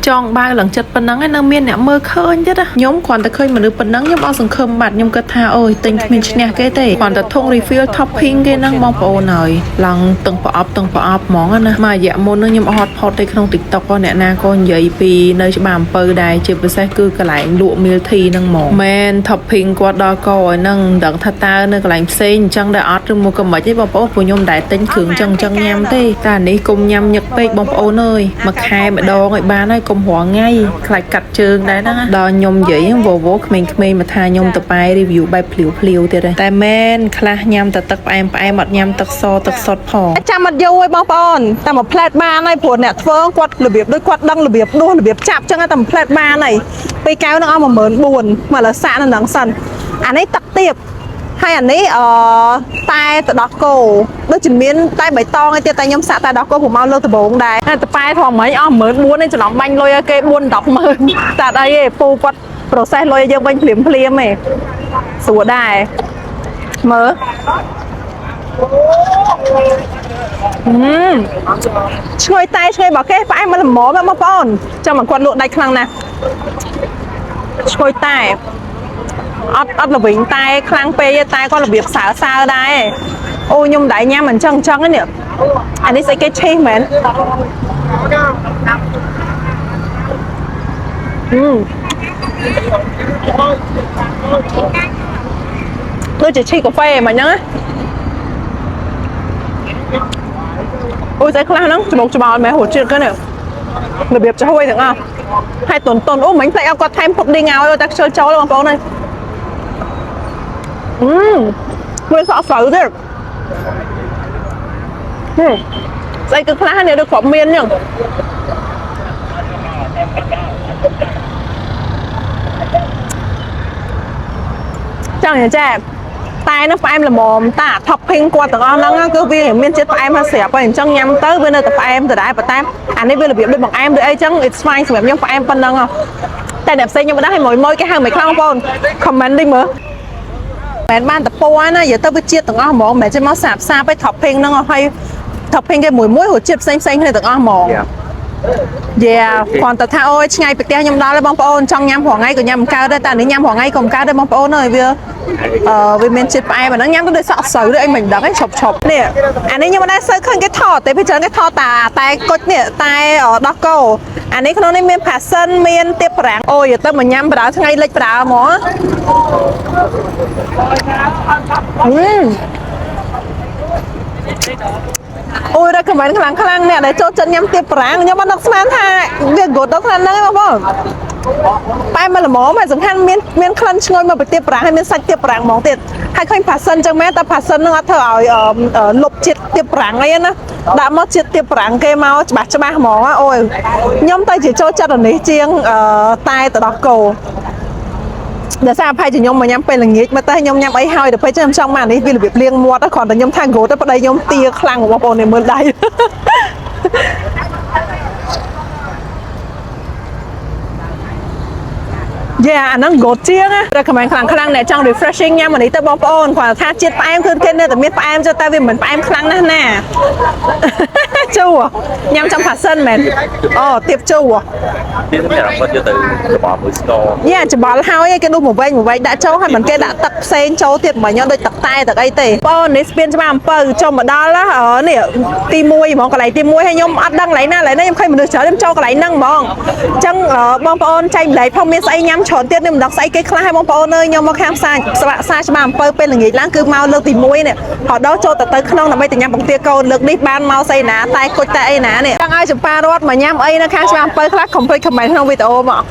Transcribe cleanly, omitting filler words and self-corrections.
ចងបាវឡើងចិត្តប៉ុណ្ណឹងឯងនៅមានអ្នកមើលឃើញទៀតណាខ្ញុំគ្រាន់តែឃើញមនុស្សប៉ុណ្ណឹងខ្ញុំអត់សង្ឃឹមបាត់ខ្ញុំគិតថាអូយទិញគ្មានឈ្នះគេទេគ្រាន់តែធុង refill topping គេហ្នឹងបងប្អូនហើយឡើងទាំងប្រអប់ទាំងប្រអប់ហ្មងណាមួយរយៈមុនហ្នឹងខ្ញុំអត់ផុតទេក្នុង TikTok ក៏អ្នកណាក៏និយាយពីនៅច្បារអំពៅដែរជាពិសេសគឺកន្លែងលក់ milk tea ហ្នឹងហ្មងមែន topping គាត់ដល់កឲ្យហ្នឹងមិនដឹងថាតើនៅកន្លែងផ្សេងអញ្ចឹងដែរអត់ឬមកក៏មិនទេបងប្អូនព្រោះខ្ញុំមិនដែលទិញគ្រឿងចឹងចឹងញ៉ាំទេតែអានេះគុំញ៉ាំញឹកពេកបងប្អូនអើយមួយខែម្ដងឲ្យបានហើយកុំរាល់ថ្ងៃខ្លាចកាត់ជើងដែរហ្នឹងណាដល់ខ្ញុំនិយាយវវក្មេងៗមកថាខ្ញុំទៅប៉ែ review បែបភ្លាវភ្លាវទៀតតែមែនខ្លះញ៉ាំតែទឹកផ្អែមផ្អែមអត់ញ៉ាំទឹកសទឹកសុទ្ធផង ចាំអត់យូរឯងបងប្អូនតែមួយផ្លែតបានហើយព្រោះអ្នកធ្វើគាត់របៀបដូចគាត់ដឹងរបៀបដួសរបៀបចាប់ចឹងតែមួយផ្លែតបានហើយពីកែវនឹងអស់14000មកលើសាកនៅនឹងសិនអានេះទឹកទៀបហើយអានេះអឺតែទឹកដោះគោដូចជាមានតែបៃតងឯទៀតតែខ្ញុំសាកតែដោះគោព្រោះមកលើកដំបូងដែរតែតប៉ែធំមិញអស់14000នេះច្រឡំបាញ់លុយឲ្យគេ4 100000តែអត់អីទេពូគាត់ process លុយឲ្យយើងវិញភ្លាមភ្លាមឯងស្រួលដែរមើល ឈ្ងុយតែឈ្ងុយរបស់គេផ្អែមមកល្មមបងប្អូនចាំមកគាត់លក់ដាច់ខ្លាំងណាស់ឈ្ងុយតែអត់អត់ល្វីងតែខ្លាំងពេកទេតែគាត់របៀបសើសើដែរអូខ្ញុំមិនដែរញ៉ាំអញ្ចឹងអញ្ចឹងនេះអានេះស្អីគេឆេះមែនអឺដូចជាឈីកាហ្វេមិនហ្នឹងណា អូយស្អីខ្លះហ្នឹងច្បុកច្បល់មែនរសជាតិគេនេះរបៀបចំហួយទាំងអស់ហើយតុនតុនអូមិញផ្លេចឲ្យគាត់ថែមពុតឌីងឲ្យតែខ្ជិលចូលបងប្អូនអើយអឺវាសក់ស្រូវទៀតហឹមស្អីគឺខ្លះនេះដូចគ្រាប់មានហ្នឹងចង់និយាយចេះតែនោះផ្អែមល្មមតា topping គាត់ទាំងអស់ហ្នឹងគឺវាមានជាតិផ្អែមមកស្រាប់ហើយអញ្ចឹងញ៉ាំទៅវានៅតែផ្អែមដដែលប៉ុន្តែអានេះវារបៀបដូចបង្អែមដូចអីចឹង it's fine សម្រាប់ខ្ញុំផ្អែមប៉ុណ្ណឹងហ៎តែអ្នកផ្សេងខ្ញុំមិនដឹងឲ្យមួយមួយគេហៅមិនខ្លាំងបងប្អូន comment តិចមើលមិនបានតពណ៌ណានិយាយទៅវាជាតិទាំងអស់ហ្មងមិនមែនចេះមកសាបសាបឯ topping ហ្នឹងហើយ topping គេមួយមួយរសជាតិផ្សេងផ្សេងគ្នាទាំងអស់ហ្មង Yeah គ្រាន់តែថាអូយឆ្ងាយពីផ្ទះខ្ញុំដល់ហើយបងប្អូនចង់ញ៉ាំរាល់ថ្ងៃក៏ញ៉ាំមិនកើតដែរតែនេះញ៉ាំរាល់ថ្ងៃក៏មិនកើតដែរបងប្អូនអើយវាអឺវាមានជាតិផ្អែមអាហ្នឹងញ៉ាំទៅដូចសក់ស្រូវដូចអីមិនដឹងឯងឈប់ឈប់នេះអានេះខ្ញុំមិនដែលសូវឃើញគេថតទេពេលច្រើនគេថតតាតែគុជនេះតែដោះគោអានេះក្នុងនេះមានផាសិនមានទៀបប្រាំងអូយទៅមកញ៉ាំបដាថ្ងៃលិចបដាហ្មងអឺអូយ recommend ខ្លាំងខ្លាំងអ្នកដែលចូលចិត្តញ៉ាំទៀបប្រាំងខ្ញុំអត់នឹកស្មានថាវា good ដល់ខ្នាដហ្នឹងឯងបងប្អូន បែរមកល្មមហើយសំខាន់មានមានក្លិនឈ្ងុយមកពីទៀបប្រាំងហើយមានសាច់ទៀបប្រាំងហ្មងទៀតហើយឃើញផាសិនចឹងមែនតែផាសិនហ្នឹងអត់ធ្វើឲ្យលុបជាតិទៀបប្រាំងអីណាដាក់មកជាតិទៀបប្រាំងគេមកច្បាស់ច្បាស់ហ្មងអូយខ្ញុំទៅជាចូលចិត្តអានេះជាងតែទៅដោះគោដោយសារប្រហែលជាខ្ញុំមកញ៉ាំពេលល្ងាចមកតែខ្ញុំញ៉ាំអីហើយដល់ពេលចឹងខ្ញុំចង់មកអានេះវារបៀបលាងមាត់គ្រាន់តែខ្ញុំថា good ទៅប្តីខ្ញុំទាខ្លាំងបងប្អូននេះមើលដៃ Yeah អាហ្នឹង good ជាងណា recommend ខ្លាំងខ្លាំងអ្នកចង់ refreshing ញ៉ាំអានេះទៅបងប្អូនគ្រាន់តែថាជាតិផ្អែមគឺគេនៅតែមានផ្អែមចុះតែវាមិនផ្អែមខ្លាំងណាស់ណា ជូរញ៉ាំចំផាសិនមែនអូទៀបជូរ ទៀតមានអារម្មណ៍គាត់យកទៅច្បល់មួយស្ករ យ៉ាច្បល់ហើយគេដួសមកវែងមកវែងដាក់ចូលហើយមិនគេដាក់ទឹកផ្សេងចូលទៀតមិនញ៉ាំដូចទឹកតែទឹកអីទេបងនេះស្ពានច្បារអំពៅចុះមកដល់នេះទី1ហ្មងកន្លែងទី1ហើយខ្ញុំអត់ដឹងកន្លែងណាកន្លែងនេះខ្ញុំឃើញមនុស្សច្រើនខ្ញុំចូលកន្លែងហ្នឹងហ្មងអញ្ចឹងបងប្អូនចែកម្លែកផងមានស្អីញ៉ាំច្រើនទៀតនេះមិនដឹងស្អីគេខ្លះហើយបងប្អូនអើយខ្ញុំមកខាងផ្សារស្វាក់សាច្បារអំពៅពេលល្ងាចឡើងគឺមកលើកទី1នេះហត់ដល់ចូលទៅទៅក្នុងដើម្បីទៅញ៉ាំពងទាកូនលើកនេះបានមកស្អីណាតែគុជតែអីណានេះចង់ឲ្យចម្ប៉ារត់មកញ៉ាំអីនៅខាងច្បារអំពៅខ្លះកុំភ្លេច comment ក្នុងវីដេអូមក។